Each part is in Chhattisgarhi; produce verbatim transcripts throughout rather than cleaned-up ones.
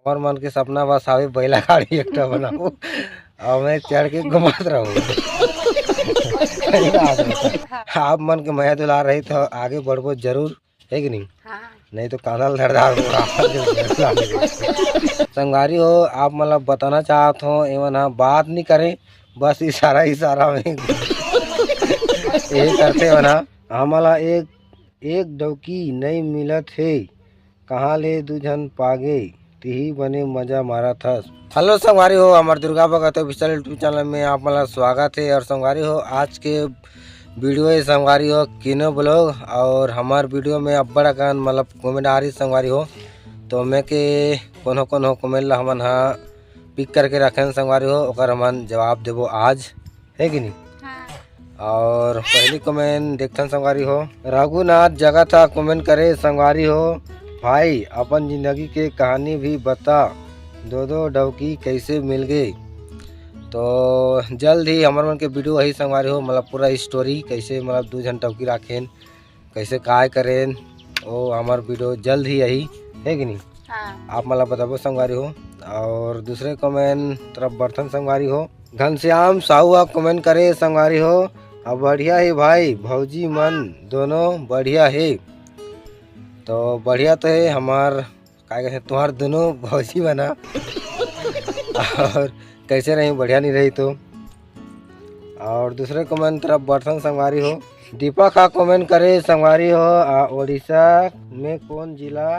हमर मन के सपना बस हावे बैला गाड़ी एक ठो बनाहूँ, अउ मैं चढ़ के घुमात रहूँ। सही बात है। आप मन के मया दुलार रही तो आगे बढ़बो जरूर, है कि नहीं? हाँ। नहीं तो कांदा ल धरदार हो। संगवारी हो, आप मन ला बताना चाहत हो, एमन ह बात नहीं करे, बस इशारा इशारा में यही करते हो ना। हमला एक एक डौकी नई मिलत हे, कहाँ ले दू झन पागे, तिही बने मजा मारत हस। हेलो संगवारी हो, हमर Durga Bhagat official YouTube channel में आप मन ला स्वागत है। और संगवारी हो, आज के वीडियो है संगवारी हो किनो ब्लॉग, और हमार वीडियो में अब्बड़ अकन मतलब कमेंट आ रही संगवारी हो, तो मैं के कोनो कोनो कमेंट ला हमन हा पिक करके रखेन संगवारी हो, ओकर हमन जवाब देबो आज, है कि नहीं? हाँ। और पहली कमेंट देखथन संगवारी हो, रघुनाथ जगत हा कमेंट करे संगवारी हो, भाई अपन जिंदगी के कहानी भी बता, दो दो डौकी कैसे मिल गए। तो जल्द ही हमर मन के वीडियो वही संगवारी हो, मतलब पूरा स्टोरी कैसे मतलब दू झन डौकी राखेन, कैसे काय करेन, वो हमर वीडियो जल्द ही आही, है कि नहीं? हाँ। आप मन ला बताबो संगवारी हो। और दूसरे कमेंट तरफ बर्थन संगवारी हो, घनश्याम साहू हा कमेंट करे संगवारी हो, अब बढ़िया है भाई, भौजी मन दोनों बढ़िया है। तो बढ़िया तो है हमार, काय कहे, तुम्हार दोनों भौजी बना। और कैसे रही, बढ़िया नहीं रही तो। और दूसरे कमेंट तरफ बर्थन संगवारी हो, दीपक हा कमेंट करे संगवारी हो, आ, उड़ीसा में कौन जिला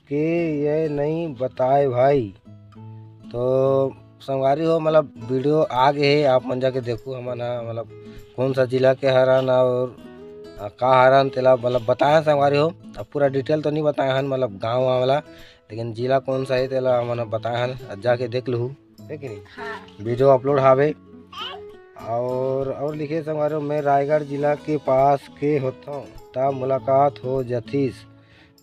के ये नहीं बताए भाई। तो संगवारी हो, मतलब वीडियो आ गए है, आप मन जाके देखो हमन हा मतलब कौन सा जिला के हरन और आ, का हरन तेला मतलब बताए संगवारी हो। अब पूरा डिटेल तो नहीं बताए हन मतलब गाँव वाला, लेकिन जिला कौन सा है तेला हमन बताए हन, जाके देख लहू, है कि नहीं? हाँ। वीडियो अपलोड हावे। और और लिखे संगवारी हो, मैं रायगढ़ जिला के पास के होथों, ता मुलाकात हो जथिस।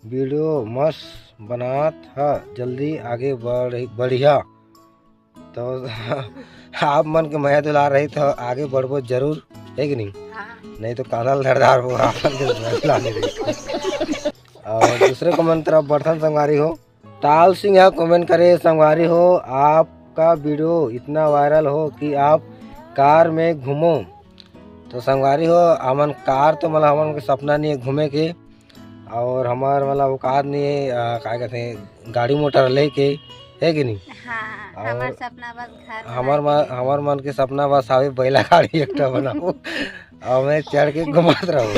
वीडियो मस्त बनात ह, जल्दी आगे बढ़ बढ़िया। तो आप मन के मया दुलार रही तो आगे बढ़बो जरूर, है कि नहीं? हाँ। नहीं तो कांदा ल धरदार हो, आप मन के मया दुलार नहीं रही। और दूसरे कमेंट तरफ बर्थन संगवारी हो, ताल सिंह हा कमेंट करे संगवारी हो, आपका वीडियो इतना वायरल हो कि आप कार में घूमो। तो संगवारी हो, हमन कार तो मतलब हमन के सपना नहीं है घूमे के, और हमार मतलब औकात नहीं है, आ, का कहते हैं, गाड़ी मोटर लेके, है कि नहीं? हाँ, और हमार सपना बस घर हमार बनाए मन, के। हमार मन के सपना बस हावे बैला गाड़ी एक ठो बनाहूँ, और मैं चढ़ के घुमात रहूँ।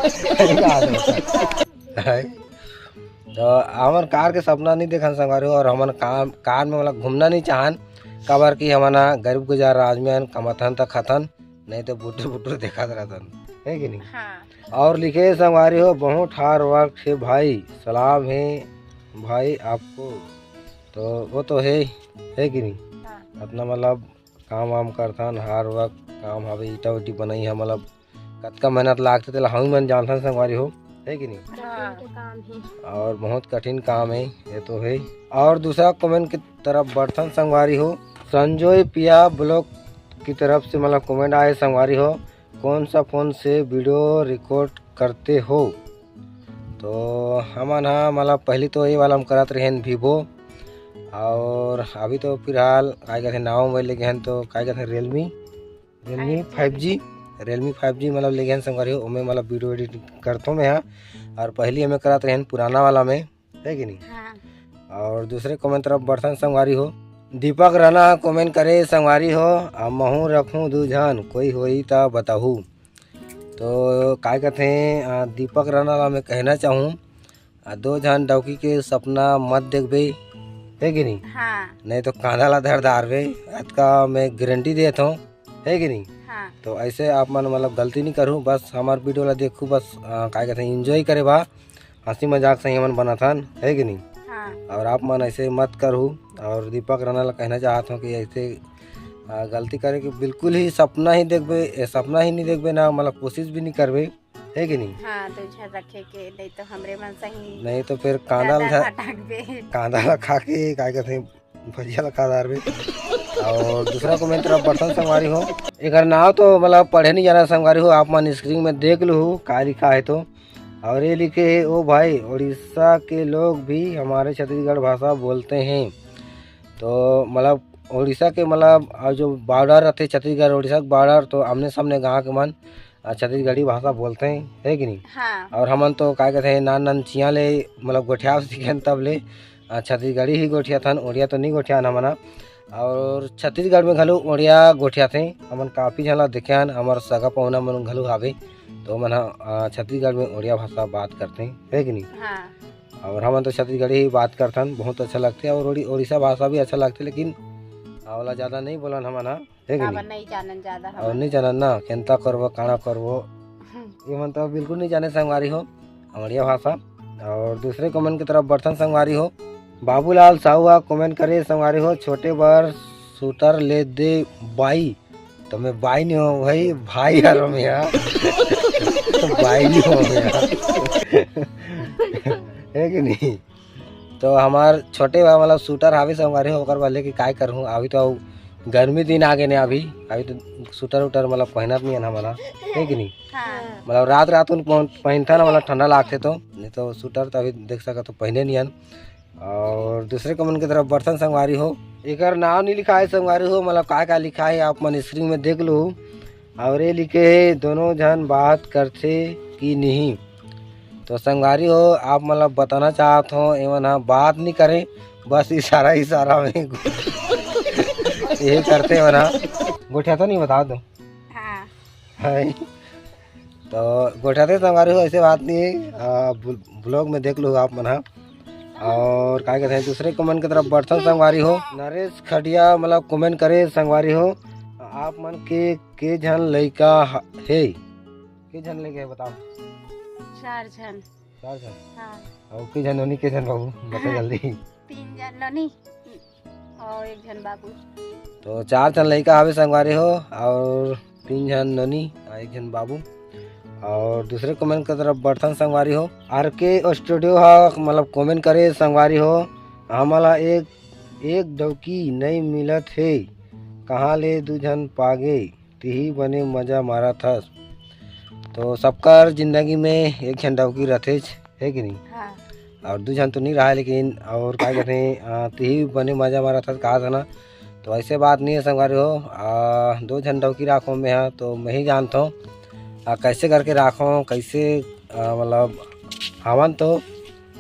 सही बात है। है। तो हमर कार के सपना नहीं देखन संगवारी हो, और हमन कार, कार में मतलब घूमना नहीं चाहन, काबर कि हमन ह गरीब गुजार आदमी हन, कमाथन त खाथन, नहीं तो बुटुर बुटुर देखत रहतन, है कि नहीं? हाँ। और लिखे संगवारी हो, बहुत हार्ड वर्क है भाई, सलाम है भाई आपको। तो वो तो है, है कि नहीं? हाँ। अपना मतलब काम वाम करथन, हार्ड वर्क काम हवे, ईटा उटी बनई ह, मतलब कतका मेहनत लागथे तेला हम मन जानथन संगवारी हो, है कि नहीं? हाँ। कठिन के काम हे। और बहुत कठिन काम है ये तो है। और दूसरा कमेंट की तरफ बढ़थन संगवारी हो, संजय पिया ब्लॉग की तरफ से मतलब कमेंट आए संगवारी हो, कौन सा फोन से वीडियो रिकॉर्ड करते हो? तो हमन हा मतलब पहली तो ये वाला हम करत रहेन वीवो, और अभी तो फिलहाल काय कहते नवा मोबाइल लेके हन तो काय कहते Realme, Realme five G, Realme five G मतलब लेके हन संगवारी हो, ओमे मतलब वीडियो एडिट करथों मैं हा। और पहली हमें करत रहेन पुराना वाला में, है कि नहीं? हाँ। और दूसरे कमेंट तरफ बढ़थन संगवारी हो, दीपक राणा कमेंट करे संगवारी हो, अब महूँ रखूँ दू झन, कोई होई त बताहू। तो काय कहते हैं, आ, दीपक राणा ला मैं कहना चाहूँ, आ, दो झन डौकी के सपना मत देखबे, है कि नहीं? हाँ। नहीं तो कांदा ला धर डारबे, अतका मैं गारंटी देत हूँ, है कि नहीं? हाँ। तो ऐसे आप मन मतलब गलती नहीं करू, बस हमार वीडियो ला देखू, बस आ, काय कहते हैं, एंजॉय करे बा, हंसी मजाक से ही हमन बनाथन, है कि नहीं? हाँ। और आप मन ऐसे मत करू। और दीपक राणा ला कहना चाहत हूँ कि ऐसे आ, गलती करे कि बिल्कुल ही सपना ही देखबे, ए, सपना ही नहीं देखबे ना, मतलब कोशिश भी नहीं करबे, है कि नहीं? हाँ, तो इच्छा रखे के, नहीं तो हमरे मन से ही नहीं तो फिर कांदा ला खा, कांदा ला खा के काय कहते हैं, भजिया ला खा डारबे। और दूसरा कमेंट तरफ बढ़थन संगवारी हो, एकर नाव तो मतलब पढ़े नहीं जाना संगवारी हो, आप मन स्क्रीन में देख लू का लिखा है तो। और ये लिखे हे, ओ भाई, उड़ीसा के लोग भी हमारे छत्तीसगढ़ भाषा बोलते हैं। तो मतलब उड़ीसा के मतलब, और जो बॉर्डर रहते छत्तीसगढ़ उड़ीसा के बॉर्डर, तो आमने सामने गाँव के मन अ, छत्तीसगढ़ी भाषा बोलते हैं, है कि नहीं? हाँ। और हमन तो का कहते हैं, नान नान चिया ले मतलब गोठिया सीखेन तब ले अ, छत्तीसगढ़ी ही गोठियाथन, उड़िया तो नहीं गोठियान हमन ह। और छत्तीसगढ़ में घलो उड़िया गोठियाथे। हमन काफ़ी झन ला देखे हन, हमर सगा पहुना मन घलो हावे, तो ओमन ह अ, छत्तीसगढ़ में उड़िया भाषा बात करते हैं, है कि नहीं? हाँ। और हमन तो छत्तीसगढ़ी ही बात करथन, बहुत अच्छा लगथे। और उड़ी-, उड़ीसा भाषा भी अच्छा लगथे, लेकिन ओला ज़्यादा नहीं बोलन हमन ह, है कि काबर नहीं? नहीं जानन ज्यादा और हमन। नहीं जानन ना, केंता करबो, काना करबो, हम्म। ये मन तो बिल्कुल नहीं जाने संगवारी हो, हमरिया भाषा। और दूसरे कमेंट की तरफ बढ़थन संगवारी हो। बाबूलाल साहू ह कमेंट करे संगवारी हो, छोटे बर सूटर ले दे बाई। तो मैं बाई नहीं हो भाई, भाई यार मैं यहाँ। तो बाई नहीं हो मैं यहाँ। है कि नहीं? तो हमार छोटे भाई मतलब सूटर हावे संगवारी हो, ओकर बर लेके काय करहूँ। अभी तो गर्मी दिन आ गए ने, अभी अभी तो सूटर उटर मतलब पहनत नहीं है हमन ह, है कि नहीं? हाँ। मतलब रात रात उन पहन- पहनता ना, मतलब ठंडा लागथे तो, नहीं तो सूटर तो अभी देख सकत हो पहने नहीं हन। और दूसरे कमेंट की तरफ बढ़थन संगवारी हो, एकर नाम नहीं लिखा है संगवारी हो, मतलब काय का लिखा है आप मन स्क्रीन में देख लो। और ये लिखे है, दोनों झन बात करथे कि नहीं। तो संगवारी हो, आप मतलब बताना चाहत हो, एमन ह बात नहीं करे, बस इशारा इशारा में यही करते हो ना। गोठिया तो नहीं बता दो। हाँ। है। तो गोठियाथे संगवारी हो, ऐसे बात नहीं है। आ, ब्ल-, ब्लॉग में देख लो आप मन ह। और का कहते हैं, दूसरे कमेंट की तरफ बढ़थन संगवारी हो। नरेश खटिया मतलब कमेंट करे संगवारी हो, आप मन के के झन लइका ह-, हे? के झन लइका हे बताओ? चार झन। चार झन? हाँ। और के झन नोनी, के झन बाबू? बता हाँ। जल्दी। तीन झन नोनी और एक झन बाबू। तो चार झन लइका हवे संगवारी हो, और तीन झन नोनी, आ, एक झन बाबू। और दूसरे कमेंट की तरफ बढ़थन संगवारी हो। आर के स्टूडियो ह मतलब कमेंट करे संगवारी हो, हमला एक, एक डौकी नहीं मिलत हे, कहाँ ले दू झन पागे, तिही बने मजा मारत हस। तो सबकर जिंदगी में एक झन डौकी रथेच, है कि नहीं? हाँ। और दू झन तो नहीं रहा, लेकिन और का कहते हैं, आ, तिही बने मजा मारत हस कहा था ना। तो ऐसे बात नहीं है संगवारी हो, आ, दो झन डौकी राखो मैं हाँ, तो मैं ही जानता हूँ आ, कैसे करके राखो, कैसे आ, मतलब हवन तो,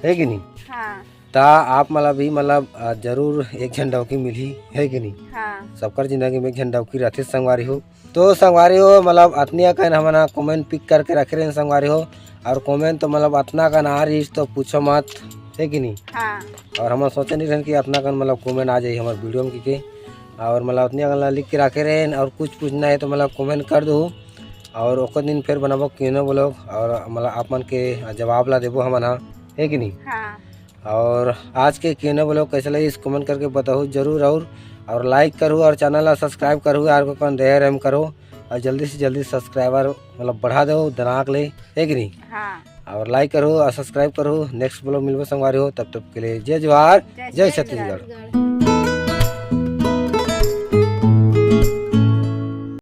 है कि नहीं? हाँ। ता आप मतलब भी मतलब आ, जरूर एक झन डौकी मिलही, है कि नहीं? हाँ। सबकर जिंदगी में एक झन डौकी रहथे संगवारी हो। तो संगवारी हो, मतलब अतनी अकन हमन ह कमेंट पिक करके रखे रहेन संगवारी हो, और कमेंट तो मतलब अतना अकन आ रहिस तो पूछो मत, है कि नहीं? हाँ। और हमन सोचे नहीं रहेन कि अतना अकन मतलब कमेंट आ जाही हमर वीडियो में कि के, और मतलब अतनी अकन ला लिख के रखे रहेन, और कुछ पूछना है तो मतलब कमेंट कर दो, और ओकर दिन फिर बनाबो क्यों ना ब्लॉग, और मतलब आप मन के जवाब ला देबो हमन ह, है कि नहीं? हाँ। और आज के क्यों ना ब्लॉग कैसे लगिस कमेंट करके बताओ जरूर, और, और लाइक करो और चैनल ला सब्सक्राइब करो, यार को कौन दया रहम करो, और जल्दी से जल्दी सब्सक्राइबर मतलब बढ़ा दो दिनाक ले, है कि नहीं? हाँ। और लाइक करो और सब्सक्राइब करो। नेक्स्ट ब्लॉग मिलबो संगवारी हो, तब तक के लिए जय जोहार, जय जय छत्तीसगढ़। छत्तीसगढ़।